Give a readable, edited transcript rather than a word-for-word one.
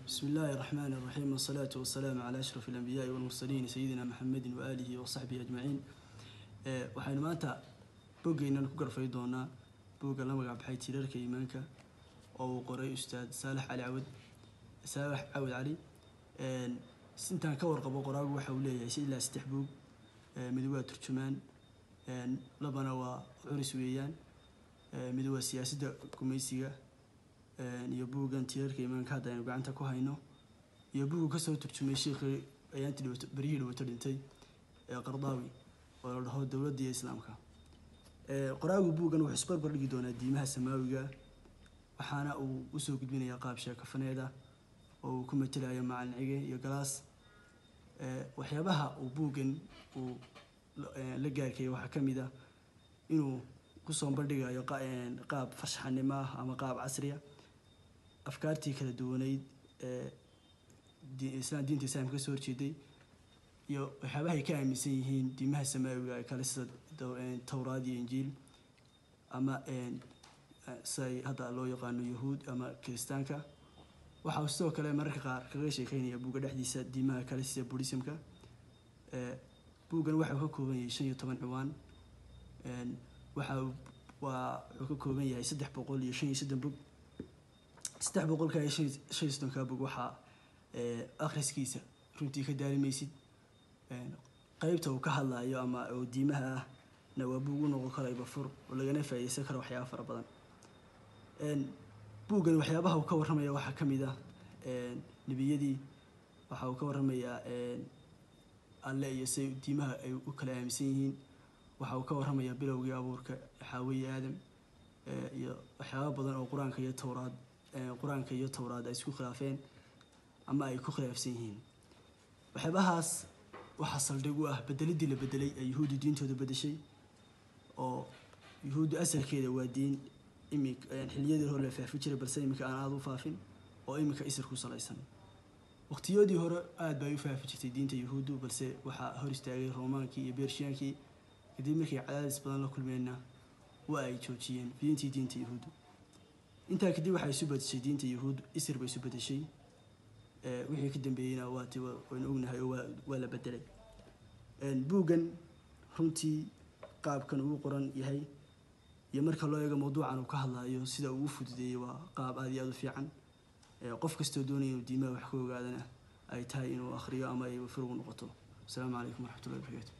بسم الله الرحمن الرحيم، والصلاة والسلام على أشرف الأنبياء والمرسلين، سيدنا محمد وآله وصحبه أجمعين. Waxaynu maanta boggeynan ku garfay doonaa buugga la magac baxay Tiirarka Iimaanka oo uu qoray Ustaad Saalax Cali Cawad, Saalax Cawad Cali. Intaan ka warqabo, qoraagu waxa uu leeyahay si ilaa saddex buug. Mid waa turjumaan, labana waa curis weeyaan, mid waa siyaasadda gumaysiga iyo buuggan Tiirarka Iimaanka hadda aynu gacanta ku hayno, iyo buuggu kasoo turjumay sheekhii ayaantii dhawato, beryihii dhawato dhintay ee Qardaawi, oo la dhaho Dowladda iyo Islaamka. Qoraagu buuggan wuxuu isbarbar dhigi doonaa diimaha samaawiga, waxaana uu usoo gudbinayaa qaab sheekafaneed ah oo uu ku matelayo Macalin Cige iyo Galaas. Waxyaabaha uu buuggan uu la gaarkayay waxaa ka mid ah inuu kusoo bandhigayo qaab farshaxanimo ah ama qaab casriya afkaartii kala duwaneyd ee diinta Islaamka kasoo horjeeday iyo waxyaabahay ka aaminsan yihiin diimaha samaawiga ee kale, sida Towraad iyo Injiil, ama siday hadda loo yaqaano Yahuud ama Kiristaanka. Waxa uu sidoo kale mararka qaar kaga sheekeynaya buugga dhexdiisa diimaha kale sida Buddhismka. Buuggan waxa uu ka kooban yahay 15 ciwaan. Waxa uu waa wuxuu ka kooban yahay 335 bog. Saddex boqolka iyo shan iyo soddonka bog waxaa akhriskiisa runtii ka daalimaysid. Qaybta uu ka hadlayo ama oo diimaha ah na waa buug u noqon karo ibafur oo lagana faa'iideysan karo waxyaaba fara badan. Buuggan waxyaabaha uu ka warramaya waxaa ka mid ah nebiyadii, waxa uu ka warramayaa Alle iyo say diimaha ay u kala aaminsan yihiin, waxa uu ka warramayaa bilowgii abuurka Xaawiye Aadam, iyo waxyaaba badan oo Qur-aanka iyo Towraad ay isku khilaafeen ama ay ku khilaafsan yihiin. Waxyaabahaas waxaa saldhig u ah bedelidii la bedelay ee Yuhuuddu diintooda bedeshay, oo Yuhuuddu asalkeeda waa diin imik xilliyadii hore la faafi jiray, balse iminka aan aada u faafin oo iminka isir ku salaysan. Waqtiyadii hore aada bay u faafi jirtay diinta Yuhuuddu, balse waxaa hor istaagay Roomaankii iyo Beershiyaankii. Kadib markay cadaadis badan la kulmeenna, waa ay joojiyeen fidintii diinta Yuhuuddu. Intaa kadib waxay isu bedeshay diinta Yuhuud, isir bay isu bedeshay. Wixii ka dambeeyeyna waati waynu ognahay oo waa la bedelay. Buuggan runtii qaabkan ugu qoran yahay iyo marka loo eego mawduucan uu ka hadlayo sida uu u fududeeyey, waa qaab aada iyo aada u fiican. Qof kastoo doonaya inuu diimaha wax ka ogaadana ay tahay inuu akhriyo ama ay furgu noqoto. Asalaamu calaykum waraxmatullahi wabarakaatu.